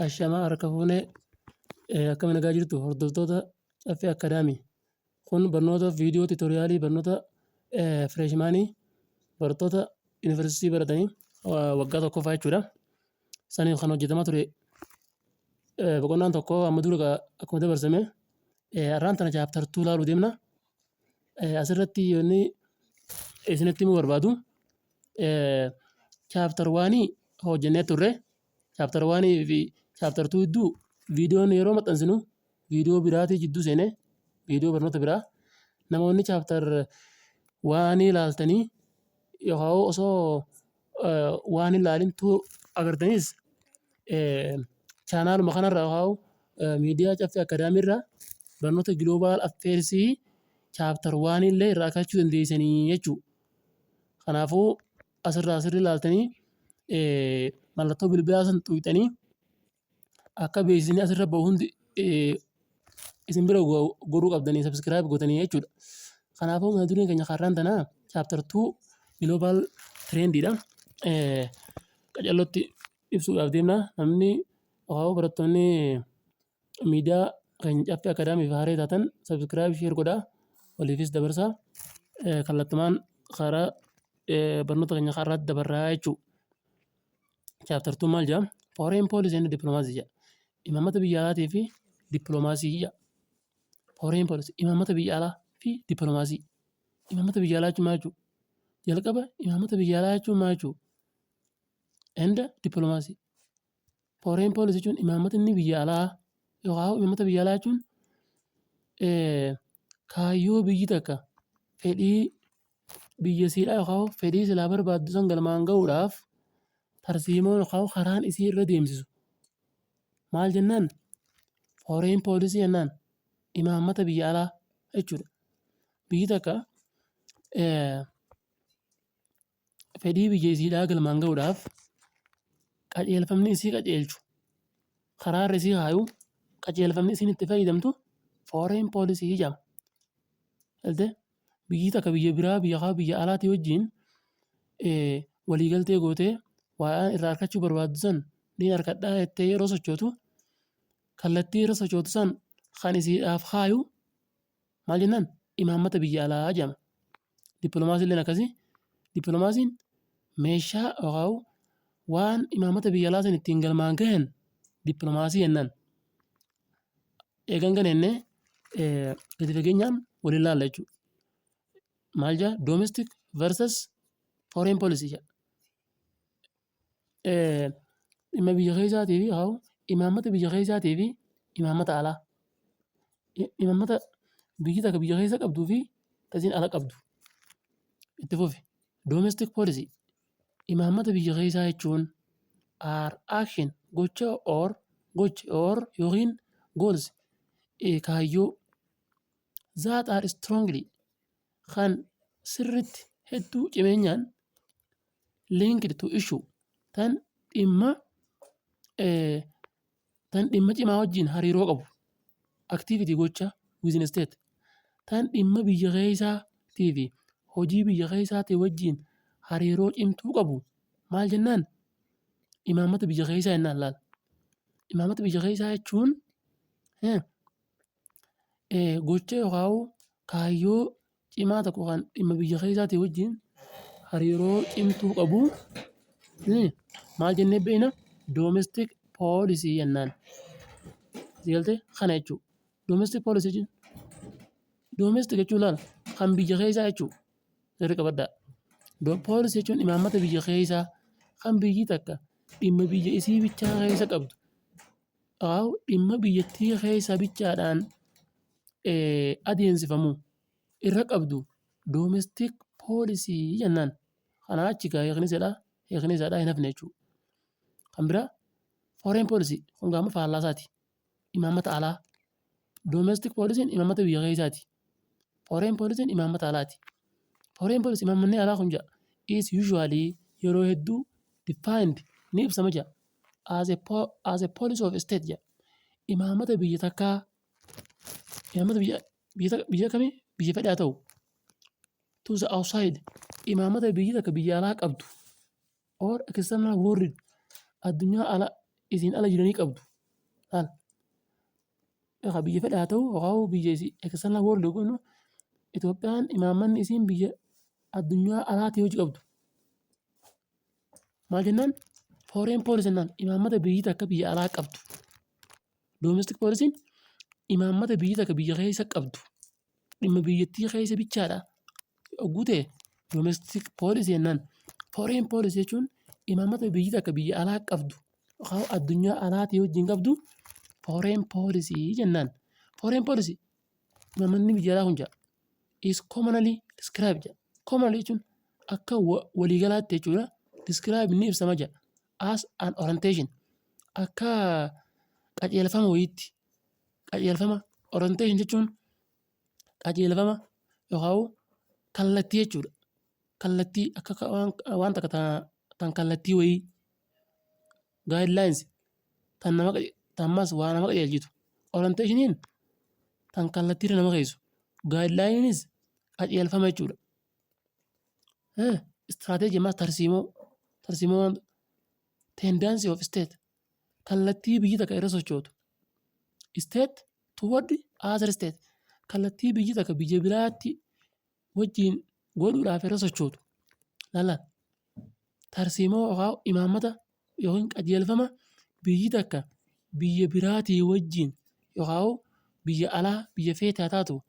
Ashamaa harka fuunee, akkam nagaa jirtu hordoftoota Caffee Academy. Kun barnoota viidiyoo tutorialii barnoota freshmanii barattoota yuunivarsiitii baratanii waggaa tokkoffaa jechuudha. Saniif kan hojjetamaa ture boqonnaan tokko amma dura akkuma dabarsame har'aan tana chapter 2 ilaaluu deemna. Asirratti yoonni isinitti himuu barbaadu, chapter 1 hojjennee turre. Chapter 1 fi chapter 2 gidduu viidiyoon yeroo maxxansinu viidiyoo biraatii jidduu seenee viidiyoo barnoota biraa. Namoonni chapter 1 ilaaltanii yookaan osoo waan hin ilaalin agartanis, channeluma kanarra yookaan miidiyaa Caffee Academy irraa barnoota global affairsii chapter 1 illee irraa argachuu dandeessanii jechuudha. Kanaafuu asirraa sirrii ilaaltanii mallattoo bilbilaa san tuqxanii akka beeksisni asirra bahu hundi isin bira godhuu qabdanii subscribe gootanii jechuudha. Kanaafuu mata dureen keenya har'aan tanaa chapter 2 global trendiidha. Qacarrootti ibsuudhaaf deemna. Namni yookaan barattoonni miidiyaa keenya Caffee Academy fi haaree taatan subscribe, share godhaa, waliifis dabarsaa. Kallattumaan karaa barnoota keenya har'aatti dabarraa jechuudha. Chapter 2 maal jedha? Foreign policy and diplomacy jedha. Imaammata biyya alaatii fi dippiloomaasii jedha. Foreign policy, imaammata biyya alaa fi dippiloomaasii. Imaammata biyya alaa jechuun maal jechuudha? Jalqaba imaammata biyya alaa jechuun maal jechuudha? And diplomacy. Foreign policy jechuun imaammata inni biyya alaa yookaan imaammata biyya alaa jechuun kaayyoo biyyi takka fedhii biyya isiidhaa yookaan fedhii silaa barbaaddu san galmaan gahuudhaaf tarsiimoo yookaan karaan isii irra deemsisu. Maal jennaan? Foreign policy jennaan. Imaammata biyya alaa jechuudha. Biyyi takka fedhii biyya isiidhaa galmaan gahuudhaaf qajeelfamni isii qajeelchu, karaa irra isii kaayu, qajeelfamni isiin itti fayyadamtu foreign policy jedhama. Galtee biyyi takka biyya biraa, biyya kaa biyya alaatii wajjin waliigaltee gootee waan irraa argachuu barbaaddu san ni argadhaa jettee yeroo sochootu, kallattii irra sochootu san kan isiidhaaf kaayu maal jennaan? Imaammata biyya alaa jedhama. Dippiloomaasiin illee akkasii. Dippiloomaasiin meeshaa yookaan waan imaammata biyya alaa san ittiin galmaan gahan dippiloomaasii jennaan. Eegan kana jennee gadi fageenyaan waliin ilaalla jechuudha. Maal jedha? Domestic versus foreign policy jedha. Dhimma biyya keessaatii fi imaammata biyya keessaatii fi imaammata alaa. Imaammata biyyi takka biyya keessa qabduu fi tasiin ala qabdu. Itti fufi. Domestic policy, imaammata biyya keessaa jechuun are action, gocha, or gocha, or yookiin goals, kaayyoo, that are strongly, kan sirritti hedduu cimeenyaan, linked to issue, tan dhimma cimaa wajjin hariiroo qabu, activity, gocha, within state, tan dhimma biyya keessaatii fi hojii biyya keessaatii wajjin hariiroo cimtuu qabu maal jennaan? Imaammata biyya keessaa jennaan. Laal, imaammata biyya keessaa jechuun gocha yookaan kaayyoo cimaa tokko kan dhimma biyya keessaatii wajjin hariiroo cimtuu qabu maal jennee beekna? Domestic policy jennaan. Galtee kana jechuudha. Domestic policy jechuun, domestic jechuun laal, kan biyya keessaa jechuudha. Sirrii qabadhaa. Policy jechuun imaammata biyya keessaa kan biyyi takka dhimma biyya isii bichaa keessa qabdu. Dhimma biyyattii keessa bichaadhaan adeemsifamu irra qabdu domestic policy jennaan. Kanaa achi gaa hiikni isaadhaa hin hafne jechuudha. Kan biraa foreign policy, kun gaafa faallaa isaati. Imaammata alaa. Domestic policyn imaammata biyya keessaati. Foreign policyn imaammata alaati. Foreign policy, imaammanni alaa kun jedha, is usually, yeroo hedduu, defined, ni ibsama jedha, as a policy of state jedha. Imaammata biyya takkaa, imaammata biyya kamii, biyya fedhe haa ta'u, to the outside, imaammata biyyi takka biyya alaa qabdu, or external world, addunyaa ala isiin ala jiranii qabdu. Laal. Yookaan biyya fedhe haa ta'u, yookaan biyya isii external world yookaan Itoophiyaan imaammanni isiin biyya addunyaa alaatii hojii qabdu. Maal jennaan? Foreign policy jennaan, imaammata biyyi takka biyya alaa qabdu. Domestic policyn imaammata biyyi takka biyya keessa qabdu. Dhimma biyyattii keessa bichaadha. Yogguu ta'e domestic policy jennaan. Foreign policy jechuun imaammata biyyi takka biyya alaa qabdu yookaan addunyaa alaatii wajjin qabdu foreign policy jennaan. Foreign policy, imaammanni biyya alaa kun jedha, is commonly described jedha. Commonly jechuun akka waliigalaatti jechuudha. Describe ni ibsama jedha. As an orientation, akka qajeelfama wayiitti. Qajeelfama, orientation jechuun qajeelfama yookaan kallattii jechuudha. Kallattii akka waan takka tan kallattii wayii, guidelines, tan nama ammas waa nama qajeelchitu. Orientationiin tan kallattiirra nama geessu. Guidelineiinis qajeelfama jechuudha. Strategy ammas tarsiimoo, tendency of state, kallattii biyyi takka irra sochootu. State toward other state, kallattii biyyi takka biyya biraatti wajjin godhuudhaaf irra sochootu. Laala, tarsiimoo yookaan imaammata yookiin qajeelfama biyyi takka biyya biraatii wajjin yookaan biyya alaa, biyya feete haa taatu,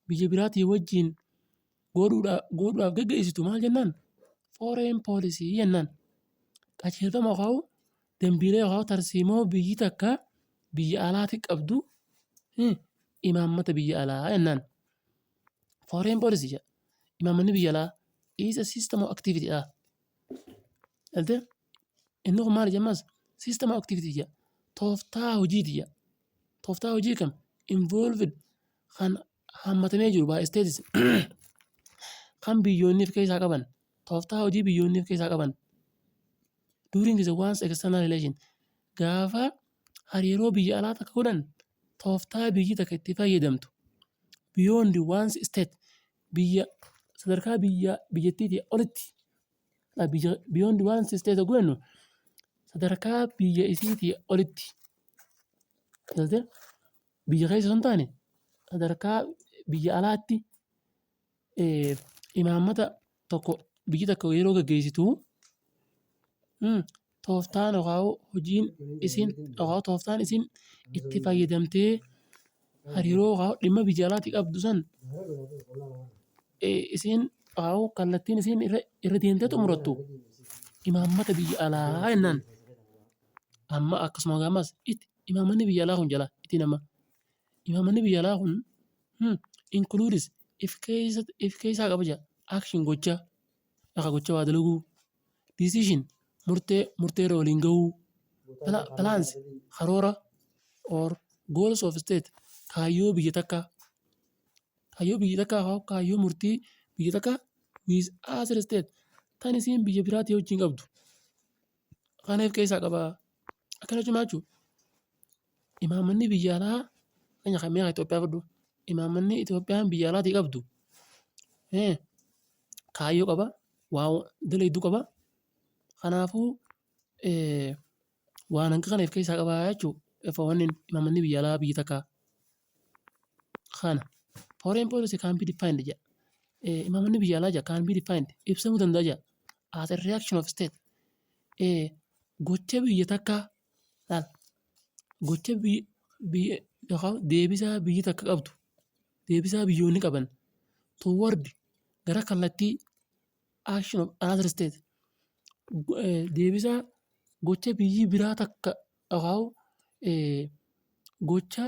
biyya biraatii wajjin godhuudhaaf geggeessitu maal jennaan? Foreign policy jennaan. Qajeelfama yookaan dambiilee yookaan tarsiimoo biyyi takka biyya alaatti qabdu imaammata biyya alaa jennaan. Foreign policy jedha. Imaammanni biyya alaa is a system of activity dha. Galtee, inni kun maali jemmas? System of activity jedha. Tooftaa hojiiti jedha. Tooftaa hojii kam? Involved, kan hammatamee jiru, by states, kan biyyoonni of keessaa qaban, tooftaa hojii biyyoonni of keessaa qaban, during the one's external relation, gaafa hariiroo biyya alaa takka godhan, tooftaa biyyi takka itti fayyadamtu, beyond one's state, biyya sadarkaa biyya biyyattiitii olitti, beyond one's state godhannu, sadarkaa biyya isiitii olitti, biyya keessa osoo hin taane, sadarkaa biyya alaatti imaammata tokko biyyi takka yeroo gaggeessitu, tooftaan yookaan hojiin isiin yookaan tooftaan isiin itti fayyadamtee hariiroo yookaan dhimma biyya alaatii qabdu san isiin yookaan kallattiin isiin irra deemtee xumurattu imaammata biyya alaa jennaan. Amma akkasuma ammas imaammanni biyya alaa kun jala ittiin amma imaammanni biyya alaa kun includes, if keessaa qaba jedha, action, gocha yookaan gocha waa dalaguu, decision, murtee, murtee irra waliin gahuu, plans, karoora, or goals of state, kaayyoo biyya takkaa, kaayyoo biyya takkaa, kaayyoo murtii biyya takkaa, with other state, tan isiin biyya biraatii wajjin qabdu kana of keessaa qaba. Akkana jechuun maal jechuudha? Imaammanni biyya alaa fakkeenya kan meeqa Itoophiyaa fudhu, imaammanni Itoophiyaan biyya alaatii qabdu kaayyoo qaba, waa dalagdu qaba. Kanaafuu waan hanga kana of keessaa qaba jechuudha. Imaammanni biyya alaa biyya takkaa. Kana foreign policy can be defined jedha. Imaammanni biyya alaa jedha, can be defined, ibsamuu danda'a jedha, as a reaction of state, gocha biyya takkaa, laal, gocha biyya yookaan deebisaa biyyi takka qabdu, deebisaa biyyoonni qaban, toward, gara kallattii, action of another state, deebisaa gocha biyyi biraa takka yookaan gocha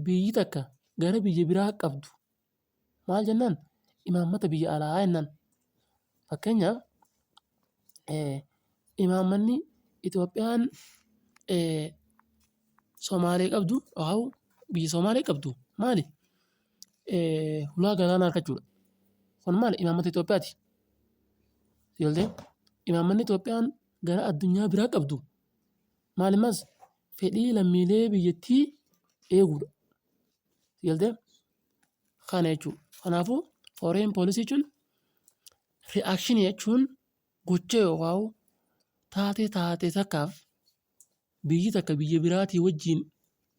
biyyi takka gara biyya biraa qabdu maal jennaan? Imaammata biyya alaa jennaan. Fakkeenyaaf, imaammanni Itoophiyaan Somaalee qabdu yookaan biyya Somaalee qabdu maali? Hulaa galaanaa argachuudha. Kun maali? Imaammata Itoophiyaati. Galtee, imaammanni Itoophiyaan gara addunyaa biraa qabdu maali ammas? Fedhii lammiilee biyyattii eeguudha. Galtee, kana jechuudha. Kanaafuu foreign policy jechuun reaction jechuun gocha yookaan taatee taate takkaaf Biyyi takka biyya biraatii wajjin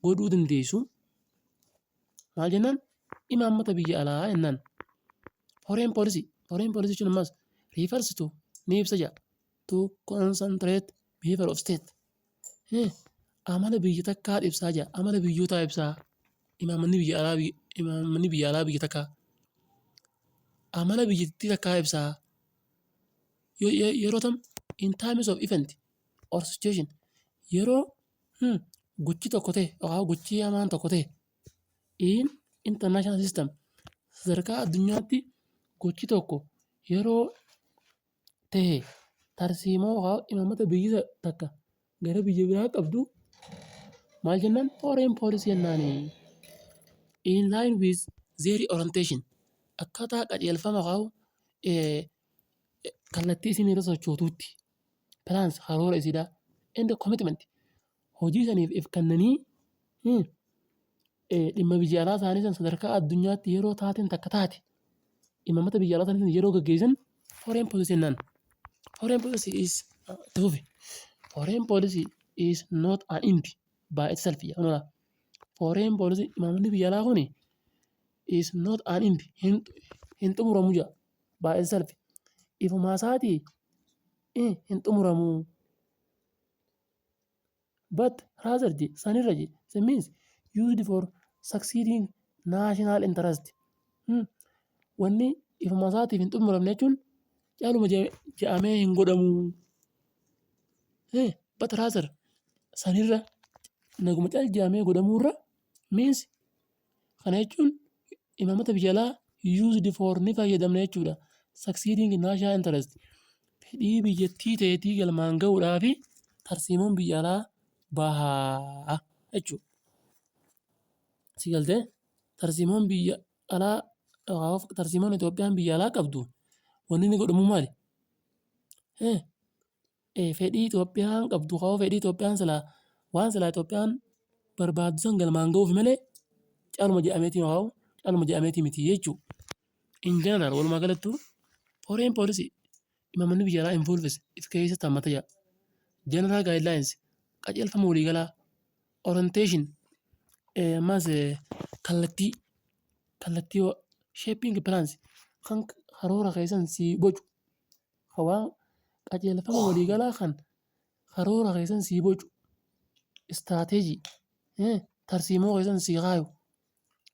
godhuu dandeessu maal jennaan? Imaammata biyya alaa jennaan. Foreign policy. Foreign policy jechuun ammas refers to, ni ibsa jedha, to concentrate behavior of state. Amala biyya takkaa ibsaa jedha. Amala biyyootaa ibsaa. Imaammanni biyya alaa biyya takkaa amala biyyattii takkaa ibsaa. Yeroo tam? In times of event or situation, yeroo gochi tokko ta'e yookaan gochi hamaan tokko ta'e, in international system, sadarkaa addunyaatti gochi tokko yeroo ta'e, tarsiimoo yookaan imaammata biyyi takka gara biyya biraa qabdu maal jennaan? Foreign policy jennaani. In line with their orientation, akkaataa qajeelfama yookaan kallattii isin irra sochootuutti, plans, karoora isiidhaa, and commitment, hojii saniif if kennanii dhimma biyya alaa isaanii san sadarkaa addunyaatti yeroo taateen takka taate imaammata biyya alaa isaanii yeroo gaggeessan foreign policy jennaan. Foreign policy is, itti fufi. Foreign policy is not an end by itself jedha. Foreign policy, imaammanni biyya alaa kuni, is not an end, hin xumuramu jedha, by itself, ifumaa isaatii hin xumuramu. But rather je, sanirra je, it means used for succeeding national interest. Wanni ifuma isaatiif hin xumuramne jechuun caaluma je'amee hin godhamu. But rather, sanirra, naguma cal je'amee godhamuurra, means, kana jechuun imaammata biyya alaa used for, ni fayyadamna jechuudha. Succeeding national interest, fedhii biyyattii ta'eetii galmaan gahuudhaafi tarsiimoon biyya alaa bahaa jechuudha. Si galtee? Tarsiimoon biyya alaa, tarsiimoon Itoophiyaan biyya alaa qabdu wanni inni godhamu maali? Fedhii Itoophiyaan qabdu, fedhii Itoophiyaan silaa, waan silaa Itoophiyaan barbaaddu san galmaan gahuuf malee caaluma jedhameetii miti jechuudha. In general, walumaa galattuu, foreign policy, imaammanni biyya alaa, involves, if keessatti hammata jedha. General guidelines, qajeelfama waliigalaa, orientation, ammas kallattii, shaping plans, kan karoora keessan si bocu, waan qajeelfama waliigalaa kan karoora keessan si bocu, strategy, tarsiimoo keessan si kaayu,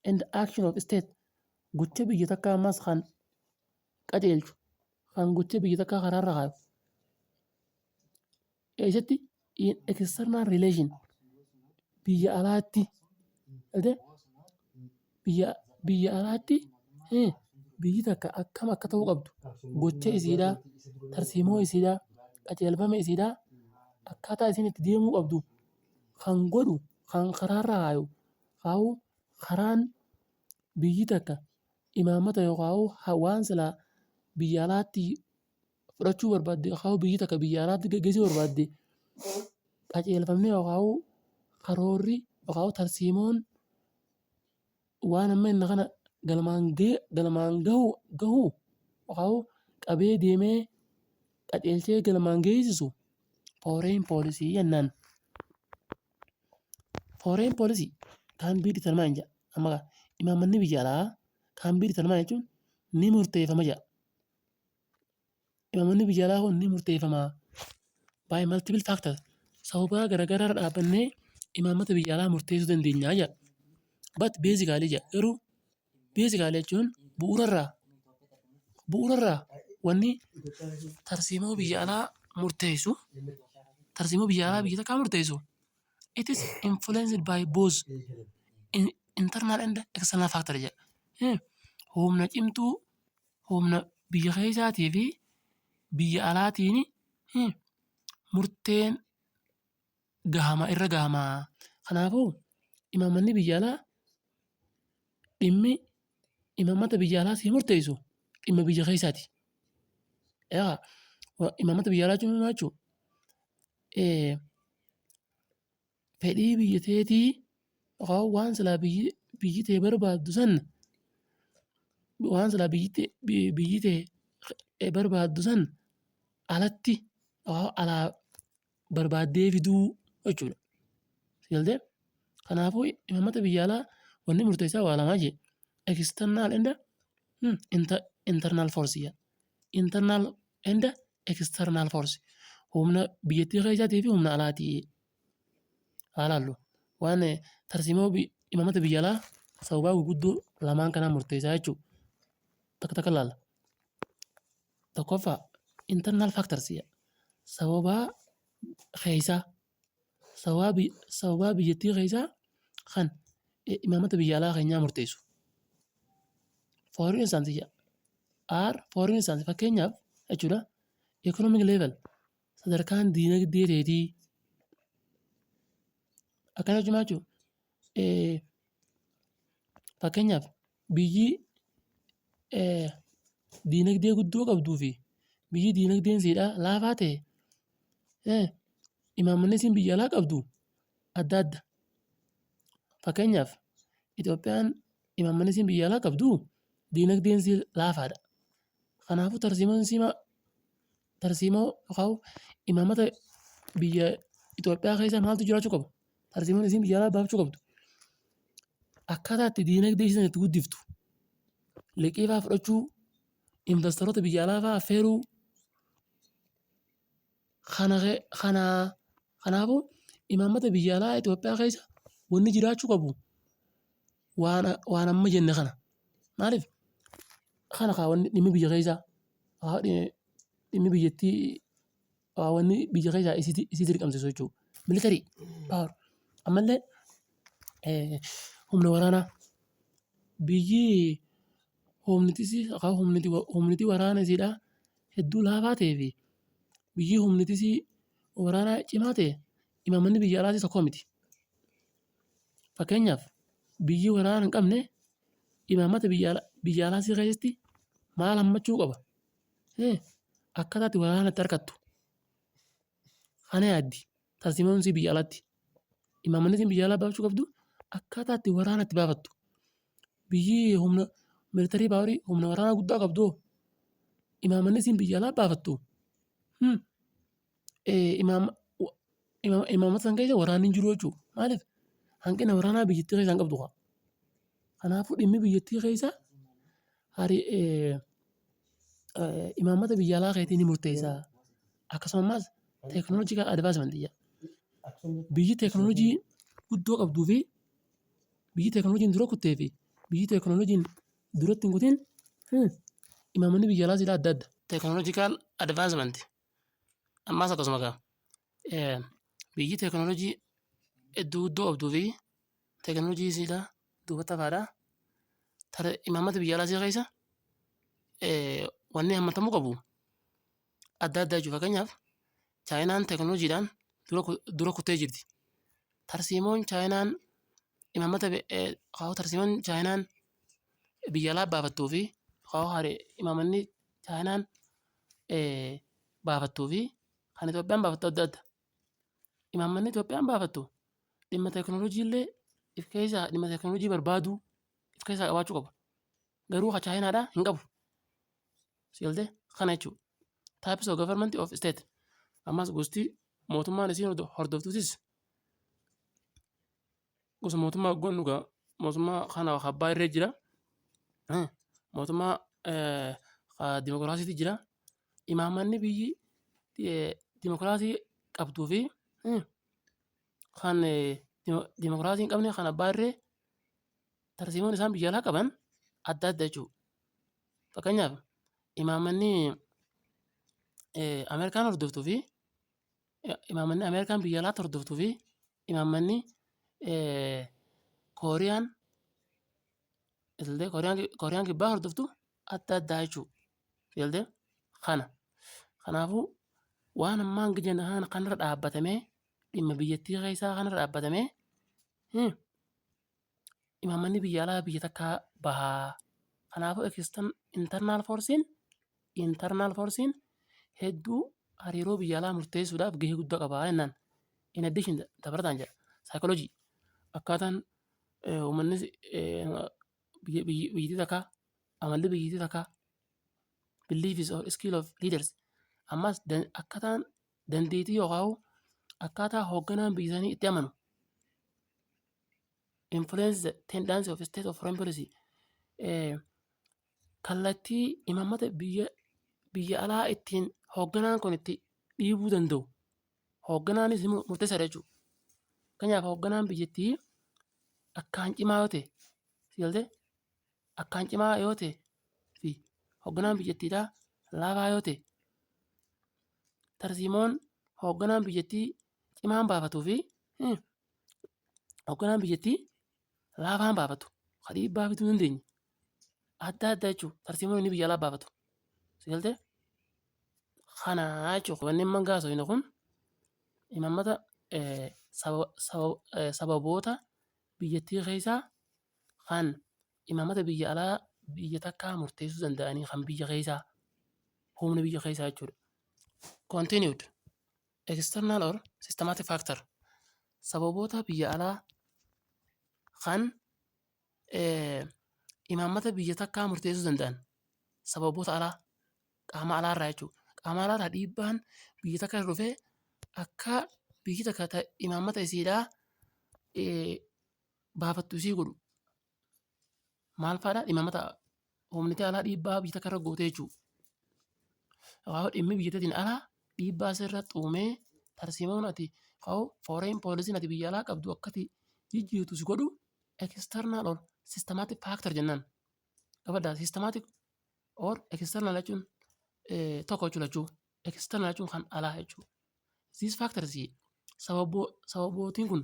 and action of state, gocha biyya takkaa ammas kan qajeelchu, kan gocha biyya takkaa karaarra kaayu. Eessatti? In external relation, biyya alaatti, biyya alaatti biyyi takka akkam akka ta'uu qabdu, gocha isiidhaa, tarsiimoo isiidhaa, qajeelfama isiidhaa, akkaataa isiin itti deemuu qabdu kan godhu, kan karaarra kaayu, karaan biyyi takka imaammata yookaan waan silaa biyya alaatti fudhachuu barbaadde yookaan biyyi takka biyya alaatti gaggeessuu barbaadde, qajeelfamni yookaan karoorri yookaan tarsiimoon waan amma inni kana galmaan gahu yookaan qabee deemee qajeelchee galmaan geessisu foreign policy jennaan. Foreign policy can be determined jedha. Amma imaammanni biyya alaa can be determined jechuun ni murteeffama jedha. Imaammanni biyya alaa kun ni murteeffama by multiple factors, sababa garaagaraa irra dhaabbannee imaammata biyya alaa murteessuu dandeenya jedha. But basically jedha, garuu basically jechuun bu'uurarraa wanni tarsiimoo biyya alaa murteessu, tarsiimoo biyya alaa biyya takkaa murteessu, it is influenced by both internal and external factor jedha. Humna cimtuu, humna biyya keessaatii fi biyya alaatiin murteen gahama irra gahama. Kanaafuu imaammanni biyya alaa, dhimmi imaammata biyya alaa sii murteessu dhimma biyya keessaati. Imaammata biyya alaa jechuun maal jechuudha? Fedhii biyya teetii yookaan waan silaa biyyi tee barbaaddu san, waan silaa biyyi tee barbaaddu san alatti yookaan alaa barbaaddee fiduu jechuudha. Galtee? Kanaafuu imaammata biyya alaa wanni murteessaa waa lamaa jee. External and internal force jedha. Internal and external force. Humna biyyattii keessaatii fi humna alaati. Haa laallu. Waan tarsiimoo imaammata biyya alaa sababaa gurguddoo lamaan kanaan murteessaa jechuudha. Takka takka laalla. Tokkoffaa, internal factors jedha. Sababaa keessaa, sababaa biyyattii keessaa kan imaammata biyya alaa keenyaa murteessu. For instance jedha. For instance, fakkeenyaaf jechuudha, economic level, sadarkaan diinagdee teetii akkana jechuun maal jechuudha? Fakkeenyaaf, biyyi diinagdee guddoo qabduu fi biyyi diinagdeen isiidhaa laafaa ta'e, imaammanni isiin biyya alaa qabdu adda adda. Fakkeenyaaf, Itoophiyaan imaammanni isiin biyya alaa qabdu diinagdeen isii laafaadha. Kanaafuu tarsiimoon isii tarsiimoo yookaan imaammata biyya Itoophiyaa keessa maaltu jiraachuu qaba? Tarsiimoon isiin biyya alaa baafachuu qabdu. Akkaataa itti diinagdee ishee itti guddiftu, liqii fa'aa fudhachuu, investoroota biyya alaa fa'aa affeeruu kana. Kanaafuu imaammata biyya alaa Itoophiyaa keessa wanni jiraachuu qabu waan amma jenne kana. Maaliif kana kaa wanni dhimmi biyya keessaa, dhimmi biyyattii, wanni biyya keessaa isii dirqamsiisu jechuudha. Military power, ammallee humna waraanaa, biyyi humniti waraana isiidhaa hedduu laafaa ta'ee fi biyyi humniti isii waraanaa cimaa ta'e imaammanni biyya alaatis tokko miti. Fakkeenyaaf, biyyi waraana hin qabne imaammata biyya alaasii keessatti maal hammachuu qaba? Akkaataa itti waraana itti argattu. Kana yaaddi tarsiimoon isii biyya alaatti. Imaammanni isiin biyya alaa baafachuu qabdu akkaataa itti waraana itti baafattu. Biyyi humna military power, humna waraanaa guddaa qabdu imaammanni isiin biyya alaa baafattu imaammata san keessa waraanni hin jiru jechuudha. Maaliif? Hanqina waraanaa biyyattii keessaa hin qabdu. Kanaafuu dhimmi biyyattii keessa imaammata biyya alaa keetii ni murteessa. Akkasumas technological advancement jedha. Biyyi teekinooloojii guddoo qabduu fi biyyi teekinooloojiin dura kuttee fi biyyi teekinooloojiin duratti hin kutin imaammanni biyya alaa silaa adda adda. Technological advancement ammaas akkasuma gaa, biyyi teekinooloojii hedduu guddoo qabduu fi teekinooloojii isiidhaa duubatti hafaadha. Imaammata biyya alaa isii keessa wanni hammatamuu qabu adda adda jechuudha. Fakkeenyaaf, Chaayinaan teekinooloojiidhaan dura kuttee jirti. Tarsiimoon Chaayinaan imaammata, tarsiimoon Chaayinaan biyya alaa baafattuu fi imaammanni Chaayinaan baafattuu fi kan Itoophiyaan baafattu adda adda. Imaammanni Itoophiyaan baafattu dhimma teekinooloojii illee if keessaa, dhimma teekinooloojii barbaaduu if keessaa qabaachuu qaba. Garuu kan Chaayinaadhaa hin qabu. Si galtee? Kana jechuudha. Types of government of state. Ammas gosti mootummaan isiin hordoftuutis, gosa mootummaa hoggannu gaa, mootummaa kana abbaa irree jira. Mootummaa dimokiraasiitu jira. Imaammanni biyyi dimokiraasii qabduu fi kan dimokiraasii hin qabne, kan abbaa irree, tarsiimoon isaan biyya alaa qaban adda adda jechuudha. Fakkeenyaaf, imaammanni Ameerikaan hordoftuu fi imaammanni Ameerikaan biyya alaatti hordoftuu fi imaammanni Kooriyaan Kooriyaan kibbaa hordoftu adda addaa jechuudha. Galtee kana. Kanaafuu waan ammaa hanga jenna kanarra dhaabbatamee, dhimma biyyattii keessaa kanarra dhaabbatamee, imaammanni biyya alaa biyya takkaa bahaa. Kanaafuu internal forceiin hedduu hariiroo biyya alaa murteessuudhaaf gahee guddaa qaba jennaan. In addition, dabalataan jedha, psychology, akkaataan uummanni biyyattii takkaa, amalli biyyattii takkaa, beliefs or skill of leaders, ammas akkaataan dandeettii yookaan akkaataa hoogganaan biyya sanii itti amanu. Influence the tendency of state of foreign policy. Kallattii imaammata biyya alaa ittiin hoogganaan kun itti dhiibuu danda'u. Hoogganaanis murteessaadha jechuudha. Fakkeenyaaf, hoogganaan biyyattii akkaan cimaa yoo ta'e, si galtee, akkaan cimaa yoo ta'e fi hoogganaan biyyattiidhaa laafaa yoo ta'e, tarsiimoon hoogganaan biyyattii cimaan baafatuu fi hoogganaan biyyattii laafaan baafatu ka dhiibbaa fiduu hin dandeenye adda adda jechuudha, tarsiimoon inni biyya alaa baafatu. Si galtee? Kana jechuudha. Wanni amma gaasofne kun imaammata sababoota biyyattii keessaa kan imaammata biyya alaa biyya takkaa murteessuu danda'anii, kan biyya keessaa, humna biyya keessaa jechuudha. Continued. External or systematic factor. Sababoota biyya alaa kan imaammata biyya takkaa murteessuu danda'an, sababoota alaa, qaama alaarraa jechuudha. Qaama alaarraa dhiibbaan biyya takka irra dhufee akka biyyi takka imaammata isiidhaa baafattu isii godhu maal fa'aadha? Imaammata humniti alaa dhiibbaa biyya takka irra goote jechuudha. Dhimmi biyya alaa dhiibbaa sirra uumee tarsiimoon ati foreign policy ati biyya alaa qabdu akkati jijjiirtu si godhu external or systematic factor jennaan. Qabaddaa, systematic or external jechuun tokko jechuudha lachuu. External jechuun kan alaa jechuudha. These factors, sababootiin kun,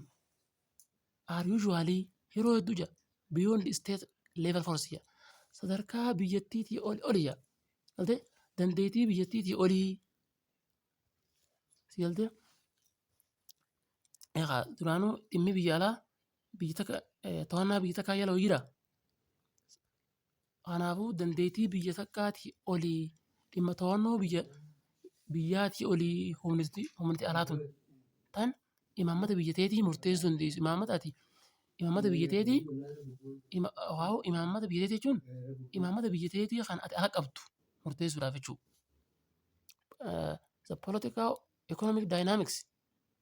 are usually, yeroo hedduu jira, beyond state level force jedha. Sadarkaa biyyattiitii oli jedha. Galtee, dandeettii biyyattiitii olii. Si galtee? Egaa duraanuu dhimmi biyya alaa biyya takka to'annaa biyya takkaa jala jira. Kanaafuu dandeettii biyya takkaatii olii, dhimma to'annoo biyyaatii olii humniti alaa tun tan imaammata biyya teetii murteessuu dandeessu. Imaammata ati imaammata biyya teetii, imaammata biyya teetii jechuun imaammata biyya teetii kan ati ala qabdu murteessuudhaaf jechuudha. The political economic dynamics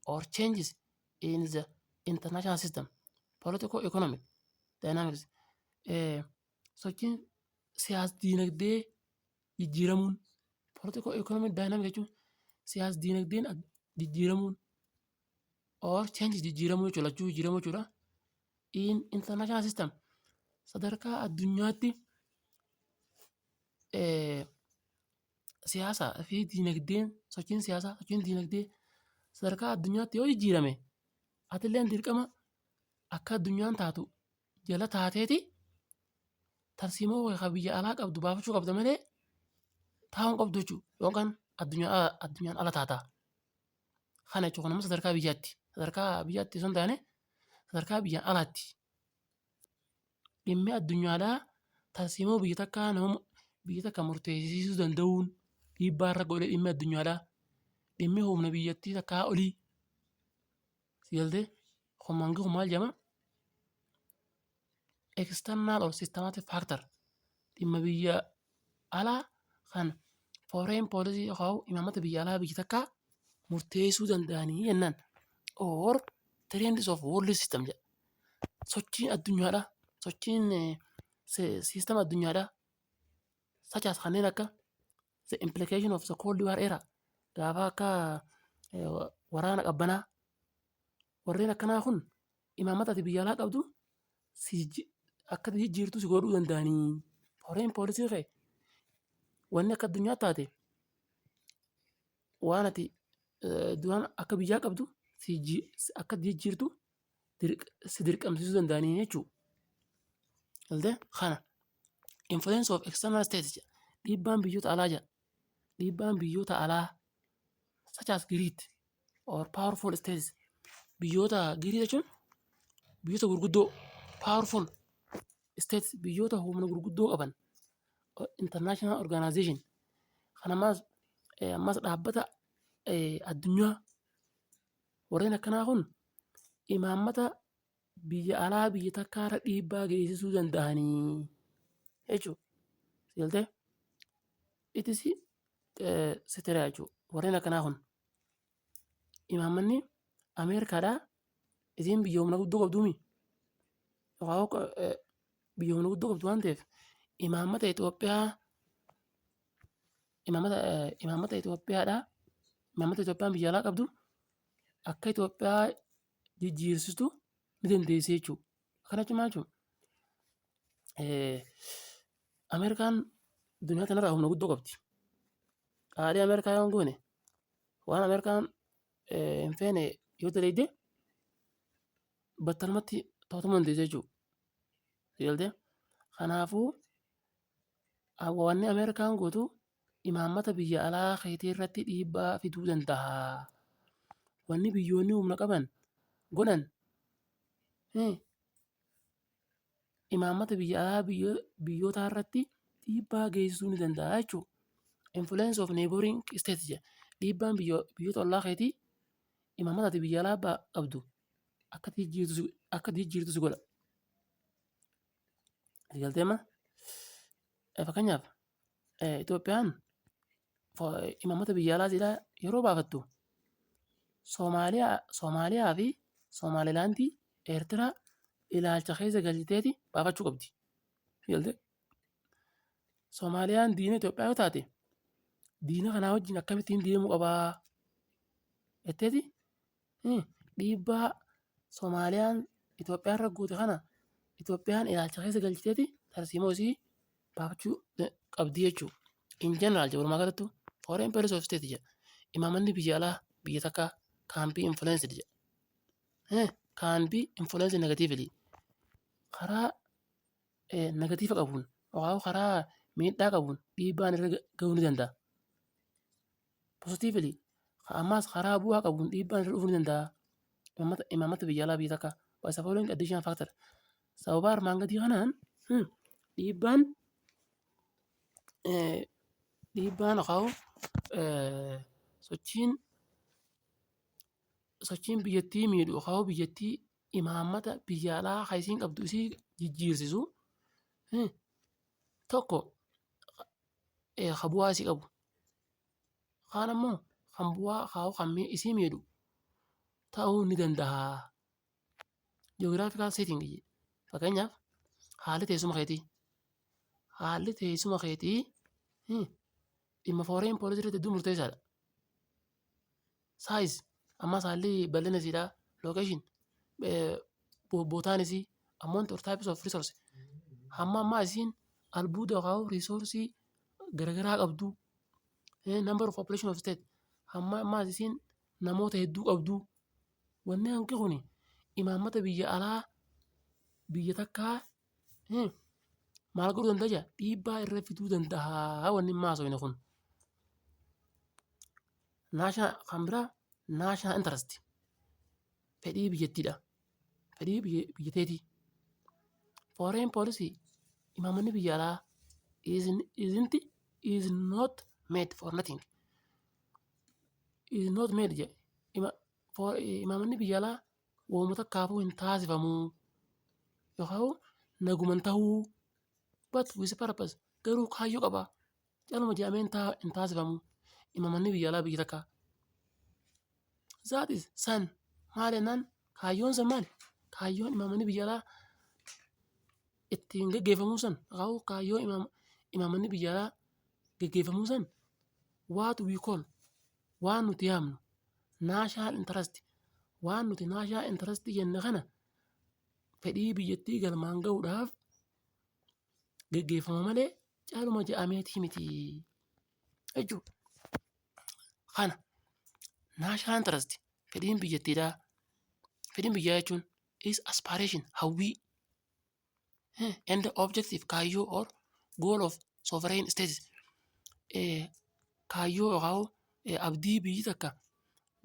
or changes in the international system. Political economic dynamics, sochiin siyaas diinagdee jijjiiramuun, political economic dynamic jechuun siyaas diinagdeen jijjiiramuun, or changes jijjiiramuu jechuudha, lachuu jijjiiramuu jechuudha. In international system, sadarkaa addunyaatti siyaasaa fi diinagdeen, sochiin siyaasaa, sochiin diinagdee sadarkaa addunyaatti yoo jijjiirame, atilleen dirqama akka addunyaan taatu jala taateeti tarsiimoo biyya alaa qabdu baafachuu qabda malee taa'uu hin qabdu jechuudha, yookaan addunyaan ala taata. Kana jechuun kun sadarkaa biyyaatti, sadarkaa biyyaatti osoo hin taane sadarkaa biyyaan alaatti. Dhimmi addunyaadhaa tarsiimoo biyya takkaa nama biyya takka murteessisuu danda'uun dhiibbaa irra godhee, dhimmi addunyaadhaa, dhimmi humna biyyattii takkaa olii, si galtee, kun kun maal jedhama? External or systematic factor, dhimma biyya alaa kan foreign policy yookaan imaammata biyya alaa biyya takkaa murteessuu danda'anii jennaan. Or trends of world system jedha. Sochiin addunyaadhaa, sochiin system addunyaadhaa, such as kanneen akka the implication of the Cold War era, gaafa akka waraana qabbanaa, warreen akkanaa kun imaammata ati biyya alaa qabdu akka jijjiirtu si godhuu danda'anii. Foreign policy kee wanni akka addunyaa taate waan ati duraan akka biyyaa qabdu akka jijjiirtu si dirqamsiisuu danda'anii jechuudha. Galtee, kana influence of external states jedha. Dhiibbaan biyyoota alaa jedha. Dhiibbaan biyyoota alaa, such as great or powerful states, biyyoota great jechuun biyyoota gurguddoo, powerful states biyyoota humna gurguddoo qaban, international organization kan ammas dhaabbata addunyaa, warreen akkanaa kun imaammata biyya alaa biyya takkaarra dhiibbaa geessisuu danda'anii jechuudha. Galtee, itis sitira jechuudha. Warreen akkanaa kun imaammanni Ameerikaadhaa isiin biyya humna guddoo qabduumi. Yookaan biyya humna guddoo qabdu waan ta'eef, imaammata Itoophiyaa, imaammata Itoophiyaadhaa, imaammata Itoophiyaan biyya alaa qabdu akka Itoophiyaa jijjiirsistu ni dandeessi jechuudha. Kana jechuun maal jechuudha? Ameerikaan duniyaa kanarraa humna guddoo qabdi. Qaalii Ameerikaa yoo hin goone, waan Ameerikaan hin feene yoo dalagde, battalumatti to'atamuu dandeessi jechuudha. Galtee? Kanaafuu wanni Ameerikaan gootu imaammata biyya alaa keetii irratti dhiibbaa fiduu danda'a. Wanni biyyoonni humna qaban godhan imaammata biyya alaa biyyootaa irratti dhiibbaa geessisuu ni danda'a jechuudha. Influence of neighboring states jedha. Dhiibbaan biyyoota ollaa keetii imaammata ati biyya alaa qabdu akka jijjiirtu si godha. Galtee amma fakkeenyaaf Itoophiyaan imaammata biyya alaa isiidhaa yeroo baafattu Soomaaliyaa fi Somaalilaandii, Eertiraa ilaalcha keessa galchiteeti baafachuu qabdi. Galtee? Soomaaliyaan diina Itoophiyaa yoo taate, diina kanaa wajjin akkamittiin deemuu qabaa jetteeti dhiibbaa Soomaaliyaan Itoophiyaa irra goote kana Itoophiyaan ilaalcha keessa galchiteeti tarsiimoo isii baafachuu qabdi jechuudha. In general, walumaa galattu, foreign policy of state jedha. Imaammanni biyya alaa biyya takkaa can be influenced jedha. Can be influenced negatively. Karaa negative qabuun yookaan karaa miidhaa qabuun dhiibbaan irra gahuu ni danda'a. Positively, ammas karaa bu'aa qabuun dhiibbaan irra dhufuu ni danda'a. Imaammata biyya alaa biyya takkaa by the following additional factor. Sababa armaan gadii kanaan dhiibbaan yookaan sochiin biyyattii miidhu yookaan biyyattii imaammata biyya alaa kan isiin qabdu isii jijjiirsisu tokko ka bu'aa isii qabu, kaan ammoo kan bu'aa kan isii miidhu ta'uu ni danda'a. Geographical setting, fakkeenyaaf haalli teessuma keetii dhimma foreign policy irratti hedduu murteessaadha. Size, ammas haalli bal'ina isiidhaa, location, bootaan isii, amount or types of resource, hamma ammaa isiin albuuda yookaan resource garaagaraa qabdu, number of population of state, hamma ammaa isiin namoota hedduu qabdu, wanni hanqi kuni imaammata biyya alaa biyya takkaa maal godhuu danda'a jaa, dhiibbaa irra fiduu danda'a wanni amma haasofne kun. Kan biraa national interest, fedhii biyyattiidha. Fedhii biyya teetii. Foreign policy, imaammanni biyya alaa, isn't is not made for nothing. Is not made jedhe. Imaammanni biyya alaa wooma takkaafuu hin taasifamuu yookaan naguman tahuu, but with purpose, garuu kaayyoo qaba. Caluma jedhamee hin taasifamu imaammanni biyya alaa biyya takkaa. That is, san maal jennaan, kaayyoon san maali? Kaayyoon imaammanni biyya alaa ittiin geggeeffamuu san yookaan kaayyoon imaammanni biyya alaa geggeeffamuu san, what we call, waan nuti yaamnu national interest, waan nuti national interest jenne kana fedhii biyyattii galmaan gahuudhaaf geggeeffama malee caaluma jedhameetii miti jechuudha. Kana national interest, fedhiin biyyattiidhaa, fedhiin biyyaa jechuun is aspiration, hawwii, and objective, kaayyoo, or goal of sovereign states, kaayyoo yookaan abdii biyyi takka,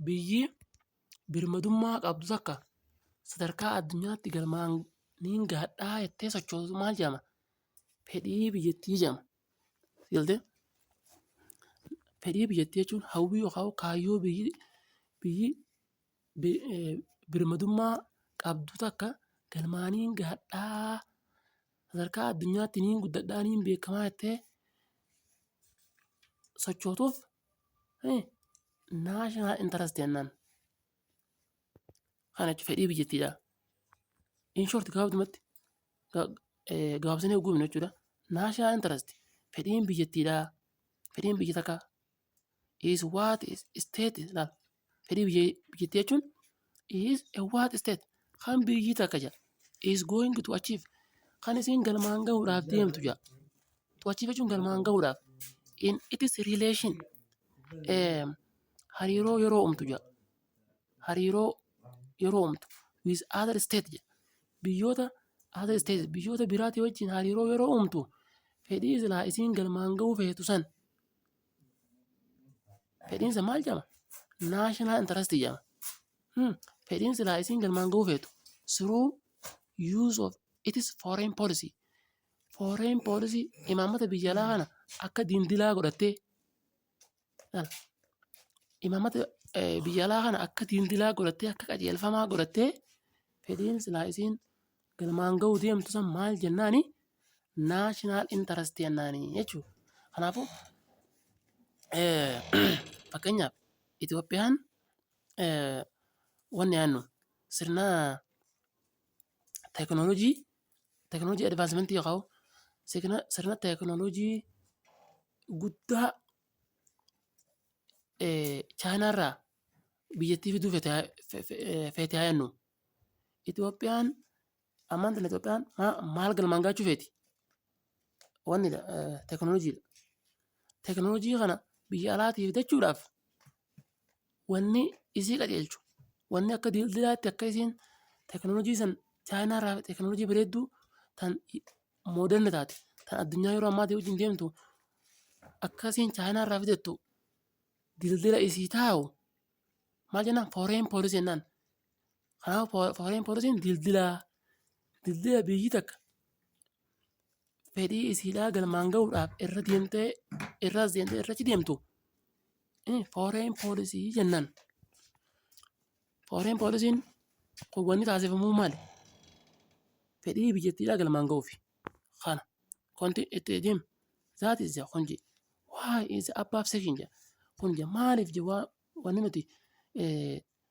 biyyi birmadummaa qabdu takka sadarkaa addunyaatti galmaan niin gahadhaa jettee sochootu maal jedhama? Fedhii biyyattii jedhama. Galtee? Fedhii biyyattii jechuun hawwii yookaan kaayyoo biyyi birmadummaa qabdu takka galmaaniin gahadhaa, sadarkaa addunyaatti niin guddadhaa, niin beekamaa jettee sochootuuf national interest jennaan. Kana jechuun fedhii biyyattiidha. In short, gabaabumatti Gabaabsinee yogguu himnu jechuudha. National interest, fedhiin biyyattiidhaa, fedhiin biyya takkaa, is what is state laal, fedhii biyyattii jechuun is a what state, kan biyyi takka jedha, is going to achieve, kan isiin galmaan gahuudhaaf deemtu jedha. To achieve jechuun galmaan gahuudhaaf. In its relation, hariiroo yeroo uumtu jedha, hariiroo yeroo uumtu, with other state jedha, biyyoota, other state, biyyoota biraatii wajjin hariiroo yeroo uumtu, fedhii silaa isiin galmaan gahuu feetu san, fedhiin san maal jedhama? National interest jedhama. Fedhiin silaa isiin galmaan gahuu feetu through use of its foreign policy. Foreign policy, imaammata biyya alaa kana akka dildilaa godhattee, imaammata biyya alaa kana akka dildilaa godhattee, akka qajeelfamaa godhattee, fedhiin silaa isiin galmaan gahuu deemtu san maal jennaani? National interest jennaani jechuudha. Kanaafuu fakkeenyaaf Itoophiyaan wanni yaadnu sirna teekinooloojii advancement yookaan sirna teekinooloojii guddaa Chaayinaarraa biyyattii fiduu feete haa jennu. Itoophiyaan ammaan tana Itoophiyaan maal galmaan gahachuu feeti? Wanni teekinooloojiidha. Teekinooloojii kana biyya alaatii fidachuudhaaf wanni isii qajeelchu, wanni akka dildilaatti akka isiin teekinooloojii san Chaayinaarraa, teekinooloojii bareedduu tan modern taate, tan addunyaa yeroo ammaatii wajjin deemtu, akkasiin Chaayinaarraa fidattu dildila isii taa'u maal jennaan? Foreign policy jennaan. Kanaafuu foreign policyn dildila biyyi takka fedhii isiidhaa galmaan gahuudhaaf irra deemtee, irras deemtee irra achi deemtu foreign policy jennaan. Foreign policyn kun wanni taasifamuu maali? Fedhii biyyattiidhaa galmaan gahuufi. Kana wanti itti deemu that is kun je why is the above section jedha. Kun je maaliif je wanni nuti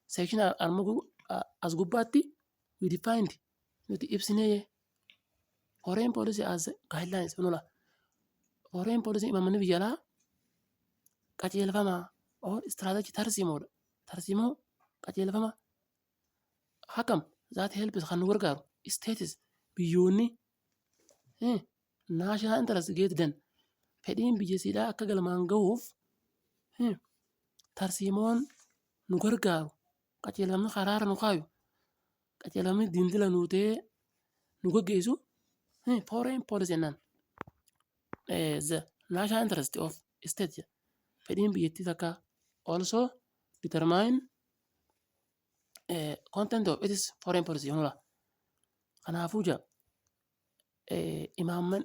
section arma as gubbaatti we defined, nuti ibsinee, foreign policy as guidelines nula. Foreign policy, imaammanni biyya alaa, qajeelfama or strategy, tarsiimoodha. Tarsiimoo, qajeelfama hakam that helps, kan nu gargaaru, states, biyyoonni, national interest get done, fedhiin biyya siidhaa akka galmaan gahuuf tarsiimoon nu gargaaru, qajeelfamni karaarra nu kaayu, qajeelfamni dildila nuu ta'ee nu gaggeessu foreign policy jennaan. The national interest of state, fedhiin biyyattii takka, also determine content of its foreign policy nula. Kanaafuu jaa imaamman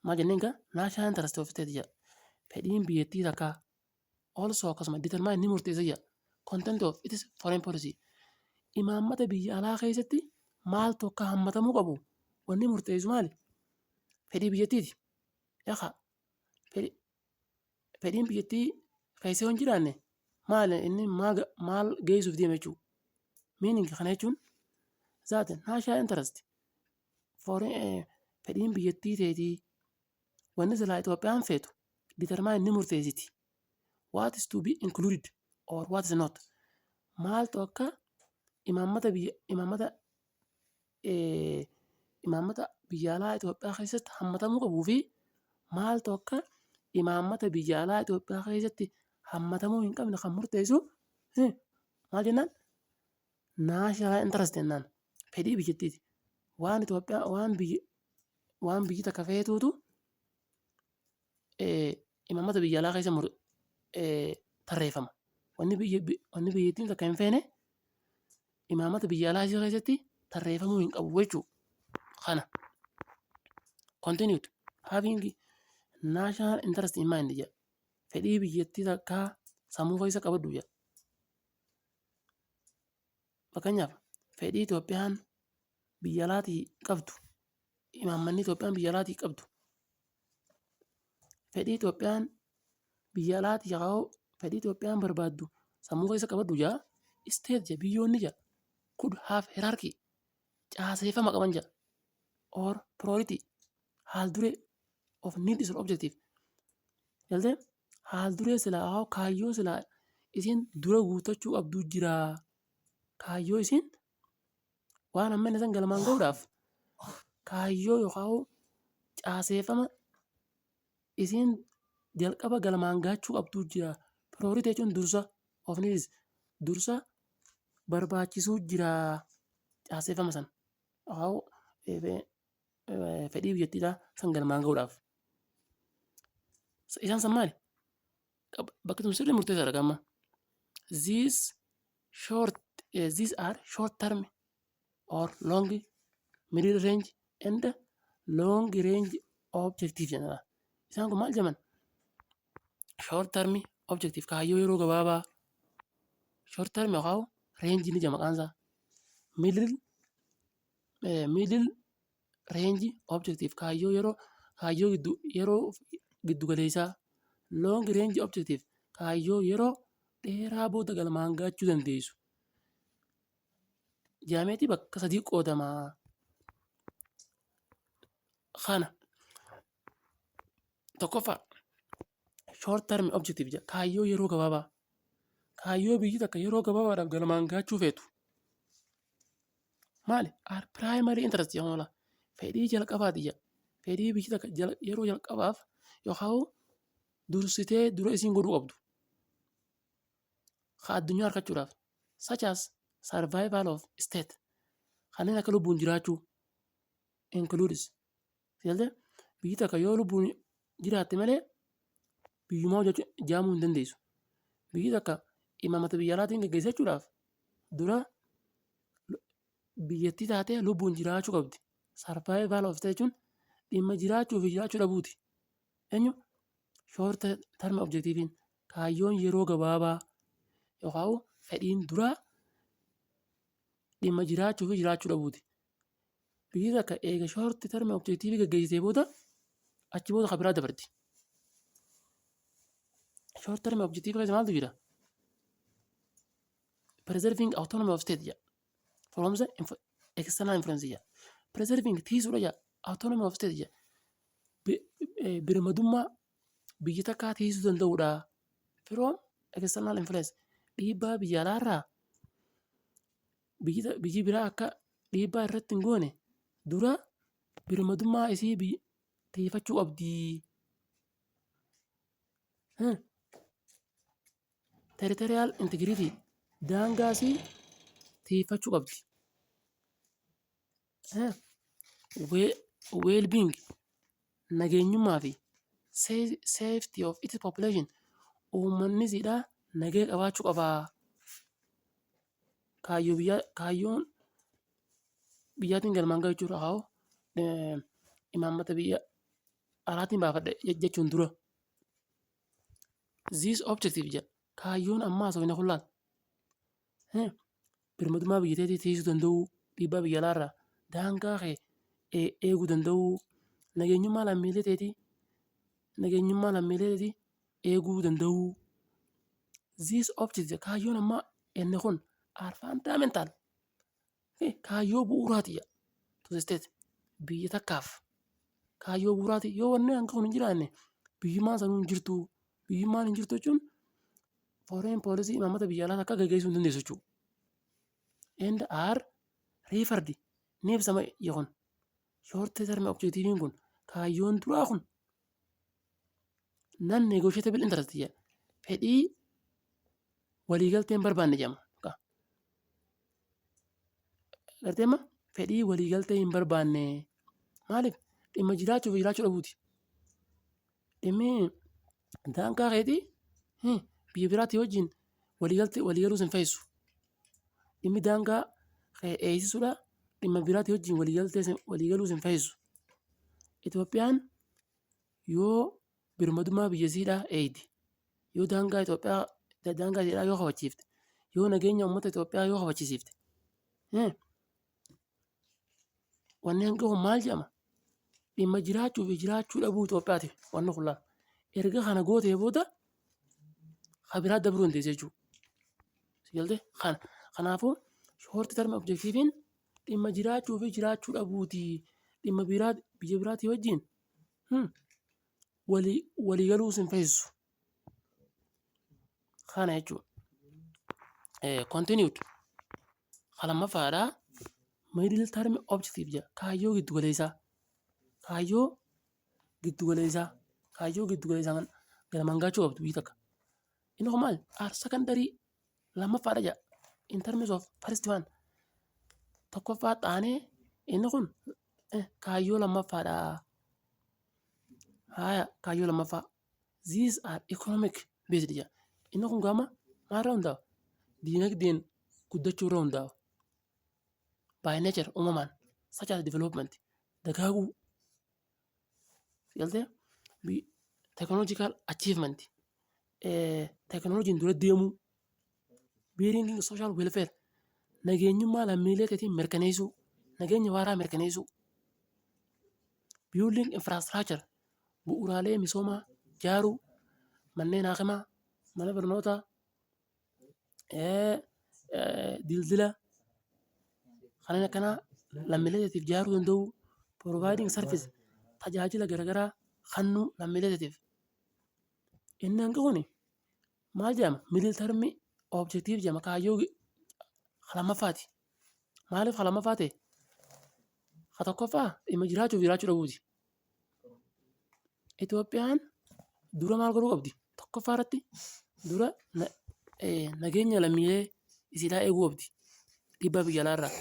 maal jenneen gaa? National interest of state jedha. Fedhiin biyyattii takka also, akkasuma, determine, ni murteessa jedha, content of its foreign policy. Imaammata biyya alaa keessatti maaltu akka hammatamuu qabu wanni murteessu maali? Fedhii biyyattiiti. Yaqa fedhiin biyyattii keessa yoo hin jiraanne maali inni maal geessuuf deema jechuudha? Meaning, kana jechuun, that national interest, fedhiin biyyattii teetii, wanni silaa Itoophiyaan feetu, determine, ni murteessiti. What is to be included or what is not. Maaltu akka imaammata biyya alaa Itoophiyaa keessatti hammatamuu qabuu fi maaltu akka imaammata biyya alaa Itoophiyaa keessatti hammatamuu hin qabne kan murteessu maal jennaan? National interest jennaan. Fedhii biyyattiiti. Waan Itoophiyaa waan biyyi takka feetuutu imaammata biyya alaa keessa tarreeffama. Wanni biyyattiin takka hin feene imaammata biyya alaa ishee keessatti tarreeffamuu hin qabu jechuudha. Kana. Continued having national interest in mind jedha. Fedhii biyyattii takkaa sammuu keessa qabadhu jedha. Fakkeenyaaf fedhii Itoophiyaan biyya alaatii qabdu, imaammanni Itoophiyaan biyya alaatii qabdu, fedhii Itoophiyaan biyya alaatii haa fedhii Itoophiyaan barbaaddu sammuu keessa qabadhu jedha. State jedha, biyyoonni jedha, could have hierarchy, caaseeffama qaban jedha. or priority, haal duree, of needs or objective. Galtee haal duree silaa kaayyoo silaa isiin dura guuttachuu qabdu jira. Kaayyoo isiin waan amma inni san galmaan gahuudhaaf kaayyoo yookaan caaseeffama isiin jalqaba galmaan gahachuu qabdu jira. Priority jechuun dursa, of needs dursa barbaachisuu jira caaseeffama sana. Yookaan fedhii biyyattiidhaa san galmaan gahuudhaaf. Isaan san maali? Bakki tun sirrii murteessaadha amma. These are short term or long, middle range and long range objective jedhama. Isaan kun maal jedhaman? Short term objective, kaayyoo yeroo gabaabaa. Short term yookaan range ni jedhama maqaan isaa. Middle range objective, kaayyoo yeroo kaayyoo giddu yeroo giddu galeessaa. Long range objective, kaayyoo yeroo dheeraa booda galmaan gahachuu dandeessu. Jaameetii bakka sadii qoodama. Kana tokkoffaa, short term objective jedha, kaayyoo yeroo gabaabaa. Kaayyoo biyyi takka yeroo gabaabaadhaaf galmaan gahachuu feetu. Maali? Are primary interest jedhama. Fedhii jalqabaati jedha. Fedhii biyyi takka yeroo jalqabaaf yookaan dursitee dura isiin godhuu qabdu. Ka addunyaa argachuudhaaf, such as survival of state, kanneen akka lubbuun jiraachuu includes. Galtee biyyi takka yoo lubbuun jiraatte malee biyyummaa hojjechuu jaamuu hin dandeessu. Biyyi takka imaammata biyya alaatiin gaggeessachuudhaaf dura biyyattii taatee lubbuun jiraachuu qabdi. Survival of state jechuun dhimma jiraachuu fi jiraachuu dhabuuti. Eenyu? Short term objectiveiin, kaayyoon yeroo gabaabaa yookaan fedhiin duraa dhimma jiraachuu fi jiraachuu dhabuuti. Biyyi takka eega short term objective gaggeessitee booda achi booda kan biraa dabarti. Short term objective keessa maaltu jira? Preserving autonomy of state jedha. From the external influence jedha. Preserving, tiisuudha jedha. Autonomy of state jedha. Birmadummaa biyya takkaa tiisuu danda'uudha. From external influence, dhiibbaa biyya alaarraa biyyi biraa akka dhiibbaa irratti hin goone dura birmadummaa isii tiifachuu qabdi. Territorial integrity, daangaa isii tiifachuu qabdi. Well-being, nageenyummaa fi safety of its population, uummanni isiidhaa nagaya qabaachuu qaba. Kaayyoo biyyaa, kaayyoon biyyaatiin galmaan gahu jechuudha. Haa, imaammata biyya alaatiin baafadha jechuun dura. This objective jedha. Kaayyoon ammaa haasofne kun laal. Birmadummaa biyya teetii tiisuu danda'uu, dhiibbaa biyya alaarraa daangaa kee eeguu danda'uu, nageenyummaa lammiilee teetii eeguu danda'uu. This objective, kaayyoon ammaa inni kun, are fundamental, kaayyoo bu'uuraati jedha. To the state, biyya takkaaf kaayyoo bu'uuraati. Yoo wanni hanga kun hin jiraanne biyyummaan sanuu hin jirtu. Biyyummaan hin jirtu jechuun foreign policy, imaammata biyya alaa takka gaggeessuu hin dandeessu jechuudha. And are referred, ni ibsama kun, short term objectiveiin kun, kaayyoon duraa kun, non negotiable interest jedha. Fedhii waliigaltee hin barbaanne jedhama. Gartee amma fedhii waliigaltee hin barbaanne maaliif? Dhimma jiraachuu fi jiraachuu dhabuuti. Dhimmi daangaa keetii biyya biraatii wajjin waliigaltee waliigaluus hin fe'isu. Dhimmi daangaa kee eegsisuudha, dhimma biraatii wajjin waliigaltee waliigaluus hin fe'isu. Itoophiyaan yoo birmadummaa biyya isiidhaa eegde, yoo daangaa Itoophiyaa, daangaa isiidhaa yoo kabachiifte, yoo nageenya uummata Itoophiyaa yoo kabachisiifte, wanni hanga kun maal jedhama? Dhimma jiraachuu fi jiraachuu dhabuu Itoophiyaati wanni kun laal. Erga kana gootee booda kan biraa dabruu dandeessa jechuudha. Galtee kana kanaafuu short term objectiveiin dhimma jiraachuu fi jiraachuu dhabuuti. Dhimma Dhimma biraa biyya biraatii wajjin walii galuu sin feesisu. Kana jechuudha. Continued. Lammaffaadha. Middle term objective jedha. Kaayyoo giddu galeessaa. Kaayyoo giddu galeessaa. Kaayyoo giddu galeessaa galmaan gahachuu qabdu biyyi takka. Inni kun maal? Are secondary, lammaffaadha jedha. In terms of first one. Tokkoffaa xaanee inni kun kaayyoo lammaffaadha. Haaya, kaayyoo lammaffaa. These are economic based jedha. Inni kun gama maalirra hundaa'a? Diinagdeen guddachuu irra hundaa'a. By nature, uumamaan, such as development, dagaaguu, galtee, technological achievement, teknooloojiin dura deemuu, bringing social welfare, nageenyummaa lammiilee keetiin mirkaneessuu, nageenya waaraa mirkaneessuu, building infrastructure, bu'uuraalee misoomaa ijaaruu, manneen hakimaa, mana barnootaa, dildila kanneen akkanaa lammiilee keetiif ijaaruu danda'uu, providing service, tajaajila garaagaraa kennuu lammiilee keetiif. Inni hanqi kuni maal jedhama? Middle term objective jedhama. Kaayyoo lammaffaati. Maaliif lammaffaa ta'e? Ha, tokkoffaa dhimma jiraachuu fi jiraachuu dhabuuti. Itoophiyaan dura maal godhuu qabdi? Tokkoffaa irratti dura nageenya lammiilee isiidhaa eeguu qabdi. Dhiibbaa biyya alaarraa.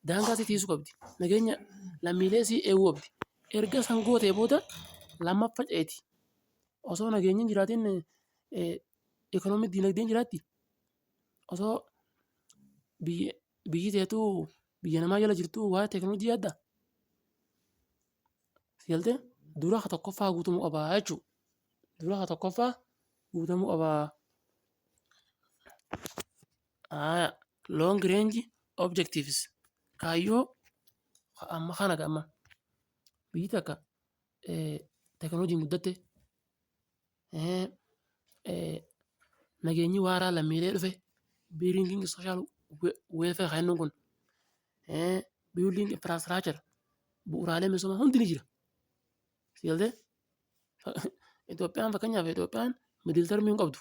Daangaa isii tiisuu qabdi. Nageenya lammiilee isii eeguu qabdi. Erga san gootee booda lammaffaa ceeti. Osoo nageenyi hin jiraatin ikoonoomii, diinagdeen jiraatti? Osoo biyyi teetuu biyya namaa jala jirtu waa'ee teekinooloojii yaaddaa? Si galtee, dura ka tokkoffaa guutamuu qabaa jechuudha. Dura ka tokkoffaa guutamuu qabaa. Long range objectives, kaayyoo amma kana amma biyyi takka teekinooloojiin guddatte, nageenyi waaraa lammiilee dhufe, bringing social welfare kan jennuun kun, building infrastructure, bu'uuraalee misoomaa hundi ni jira. Si galtee, Itoophiyaan, fakkeenyaaf, Itoophiyaan middle term hin qabdu.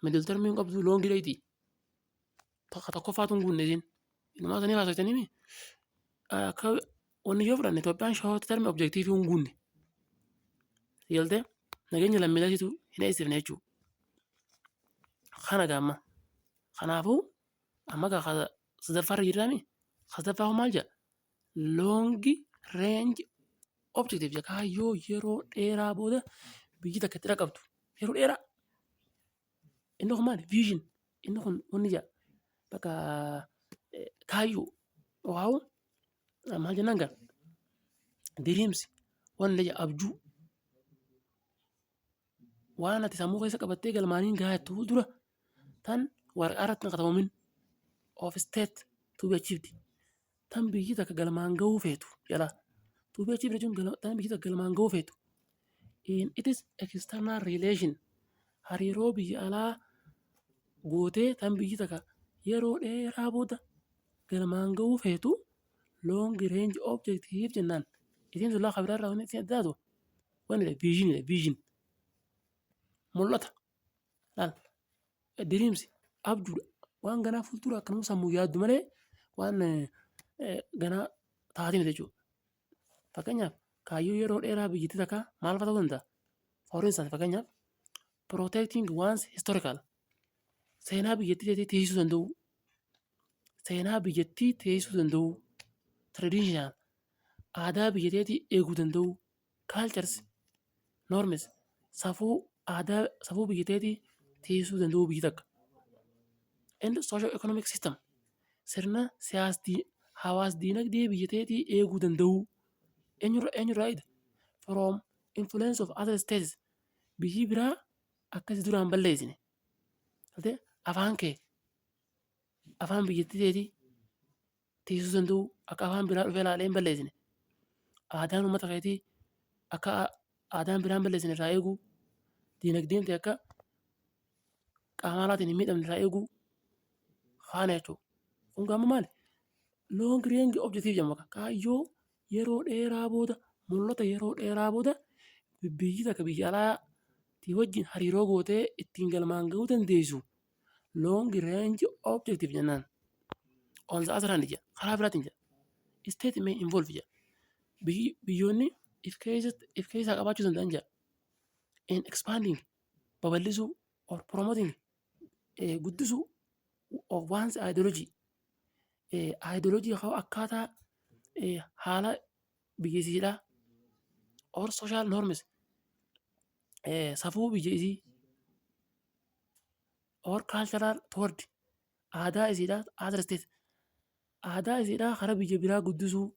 Middle term hin qabdu, long dheeyti. Tokkoffaatu hin guunne isiin. Inumaa sanii haasofitanii akka wanni yoo fudhanne, Itoophiyaan short term objective hin guunne. Si galtee, nageenya lammiileetitu hin eegsifne jechuudha. Kana gaamma. Kanaafuu amma gaa sadaffaarra jirraami. Sadaffaa maal jedha? Long range objective jedha. Kaayyoo yeroo dheeraa booda biyyi takka itti dhaqqabdu. Yeroo dheeraa. Inni kun maali? Vision. Inni kun wanni jedha. Bakka kaayyoo. Waaw, maal jennaan gaa? Dreams, wanni jedha, abjuu. Waan ati sammuu keessa qabattee galmaaniin gahaa fuuldura tan waraqaa irratti hin katabamin of state to be achieved. Tan biyyi takka galmaan gahuu feetu jala. To be achieved jechuun tan biyyi takka galmaan gahuu feetu. In its external relation, hariiroo biyya alaa gootee tan biyyi takka yeroo dheeraa booda galmaan gahuu feetu long range objective jennaan. Isiin sun laa kabiraarraa wanni isin adda taatu wanni vision, vision mul'ata. Laal, dreams abjuudha. Waan ganaa fuuldura akkanuma sammuu yaaddu malee waan ganaa taatee miti jechuudha. Fakkeenyaaf, kaayyoo yeroo dheeraa biyyattii takkaa maal fa'a ta'uu danda'a? For instance, fakkeenyaaf, protecting one's historical, seenaa biyyattii tiisuu danda'uu, seenaa biyyattii tiisuu danda'uu, traditional, aadaa biyyattii eeguu danda'uu, cultures, norms, safuu, aadaa, safuu biyyattii tiisuu danda'uu biyyi takka. And socio economic system, sirna siyaastii hawaas diinagdee biyyattii eeguu danda'uu. Eenyurraa eegda? From influence of other states, biyyi biraa akkasi duraan balleessine. Afaan kee, afaan biyyattii teetii tiisuu danda'uu, akka afaan biraa dhufee ilaalee hin balleessine. Aadaan uummata keetii akka aadaan biraa hin balleessine irraa eeguu. Diinagdeen ta'e akka qaama alaatiin hin miidhamne irraa eeguu. Kana jechuudha. Kun gaafa maali? Long range objective jedhama. Kaayyoo Yeroo dheeraa booda, mul'ata yeroo dheeraa booda biyyi takka biyya alaatii wajjin hariiroo gootee ittiin galmaan gahuu dandeessu long range objective jennaan. On the other hand jedha, karaa biraatiin jedha, state may involve jedha, biyyoonni if keessaa qabaachuu danda'an jedha, in expanding, babal'isuu, or promoting, guddisuu, of one's ideology, ideology akkaataa haala biyya isiidhaa, or social norms, safuu biyya isii, or cultural toward, aadaa isiidhaa, other state, aadaa isiidhaa karaa biyya biraa guddisuu,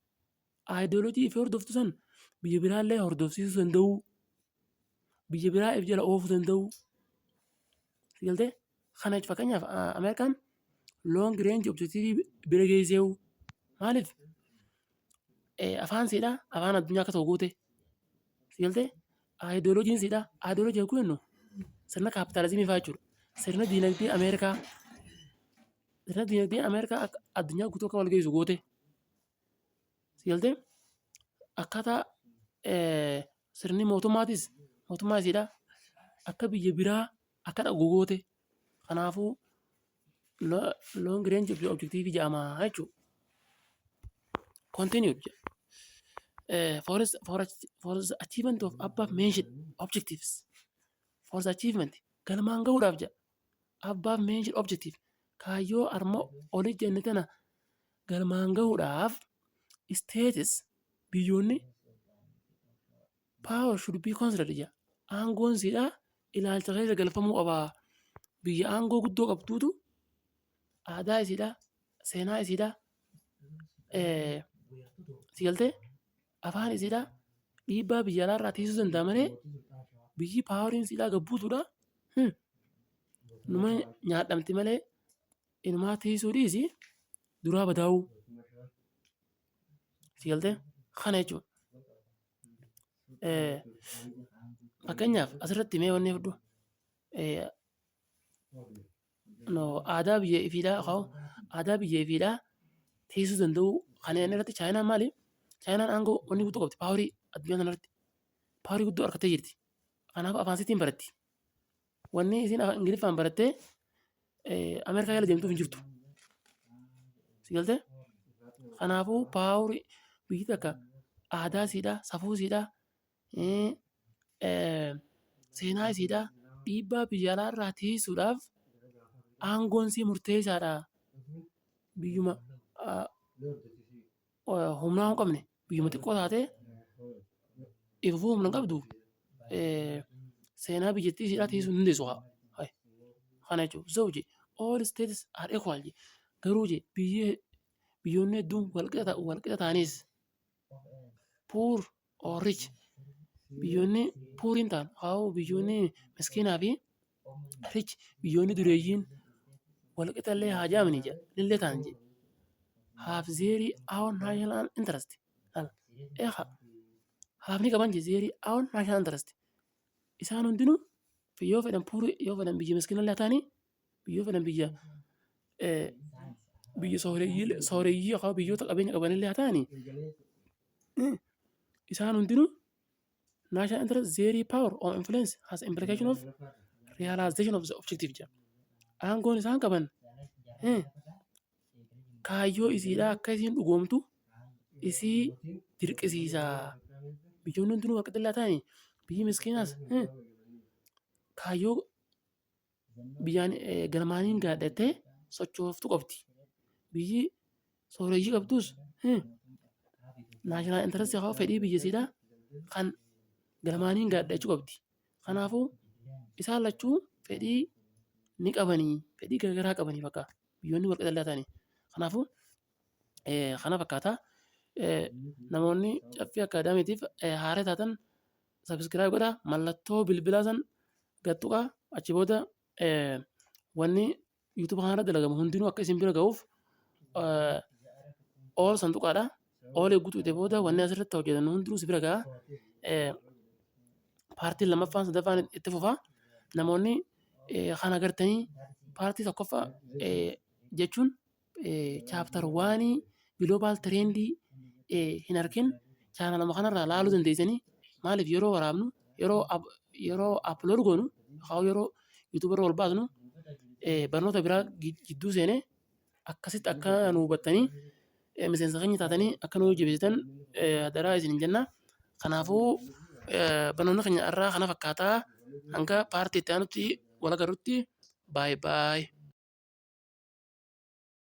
ideology ifii hordoftu san biyya biraallee hordofsiisuu danda'uu, biyya biraa if jala oofuu danda'uu. Galtee kana fakkeenyaaf Ameerikaan long range objective bira geesseewu maaliif afaan siidhaa afaan addunyaa akka ta'u goote. Galtee ideologyn siidhaa, ideology yogguu jennu sirna kaapitaalizimii fa'aa jechuudha. Sirna diinagdee Ameerikaa, sirna diinagdee Ameerikaa akka addunyaa guutuu akka wal geessu goote. Galtee akkaataa sirni mootummaatis mootummaa isiidhaa akka biyya biraa akka dhaqu goote. Kanaafuu long range objective jedhama jechuudha. Continued for the achievement of above mentioned objectives, for the achievement, galmaan gahuudhaaf jedha, above mentioned objective, kaayyoo arma olii jenne tana galmaan gahuudhaaf, states, biyyoonni, power should be considered jedha. Aangoon siidhaa ilaalcha keessa galfamuu qaba. Biyya aangoo guddoo qabduutu aadaa isiidhaa, seenaa isiidhaa, si galtee, afaan isiidhaa dhiibbaa biyya alaarraa tiisuu danda'a malee biyyi poweriin isiidhaa gabbuutuudha. Numa nyaadhamti malee inumaa tiisuu dhiisi duraa badaa'uu. Si galtee kana jechuudha. Fakkeenyaaf asirratti mee wanni fudhu no aadaa biyya ifiidhaa haa aadaa biyya ifiidhaa tiisuu danda'uu kana irratti Chaayinaan maali? Chaayinaan aangoo wanni guddoo qabdi, power addunyaa kanarratti power guddoo argattee jirti. Kanaaf afaan isiitiin baratti. Wanni isiin Ingiliffaan barattee Ameerikaa jala deemtuuf hin jirtu. Si galtee? Kanaafuu power biyyi takka aadaa isiidhaa, safuu isiidhaa, seenaa isiidhaa dhiibbaa biyya alaarraa tiisuudhaaf aangoon isii murteessaadha. Biyyuma humnaa hin qabne, biyyuma xiqqoo taatee ifuu humna hin qabdu, seenaa biyyattii isiidhaa tiisuu hin dandeessu. Kana jechuudha. So je all states are equal je, garuu je biyyoonni hedduun walqixa ta'anis, poor or rich, biyyoonni pooriin ta'an haa biyyoonni miskiinaa fi rich, biyyoonni dureeyyiin walqixa illee haa jedhamani jedha illee ta'an jedhe, have their own national interest. Have ni qaban je their own national interest. Isaan hundinuu yoo fedhan poor, yoo fedhan biyya miskiina illee haa ta'anii, yoo fedhan biyya sooreyyii yookaan biyyoota qabeenya qaban illee haa ta'anii, isaan hundinuu national interest, their power or influence has implication of realization of the objective jedha. Aangoon isaan qaban kaayyoo isiidhaa akka isiin dhugoomtu isii dirqisiisa. Biyyoonni hundinuu walqixa illee haa ta'anii, biyyi miskiinaas kaayyoo biyyaan galmaaniin gaadhattee sochooftu qabdi. Biyyi sooreyyii qabdus national interest yookaan fedhii biyya isiidhaa kan galmaaniin gaadhachuu qabdi. Kanaafuu isaan lachuu fedhii ni qabanii, fedhii garaagaraa qabanii bakka biyyoonni walqixa illee haa ta'anii. Kanaafuu kana fakkaata. Namoonni Caffee Akaadaamiitiif haaraa taatan subscribe godhaa, mallattoo bilbilaa san gad tuqaa. Achi booda wanni YouTube kanarra dalagamu hundinuu akka isin bira ga'uuf all san tuqaadha. All eeguu tuqxe booda wanni asirratti hojjetan hundinuu si bira ga'a. Partiin lammaffaan sadaffaan itti fufa. Namoonni kana agartanii part tokkoffaa jechuun chapter one global trend hin argin. Chaanaluma kanarraa laaluu dandeessanii. Maaliif, yeroo waraabnu, yeroo upload goonu yookaan yeroo YouTube irra ol baasnu, barnoota biraa jidduu seenee akkasitti akka nu hubattanii miseensa keenya taatanii akka nu jabeessitan adaraa isin jenna. Kanaafuu barnoonni keenya irraa kana fakkaataa. Hanga paartii itti aanutti wal agarrutti, baay'ee baay'ee.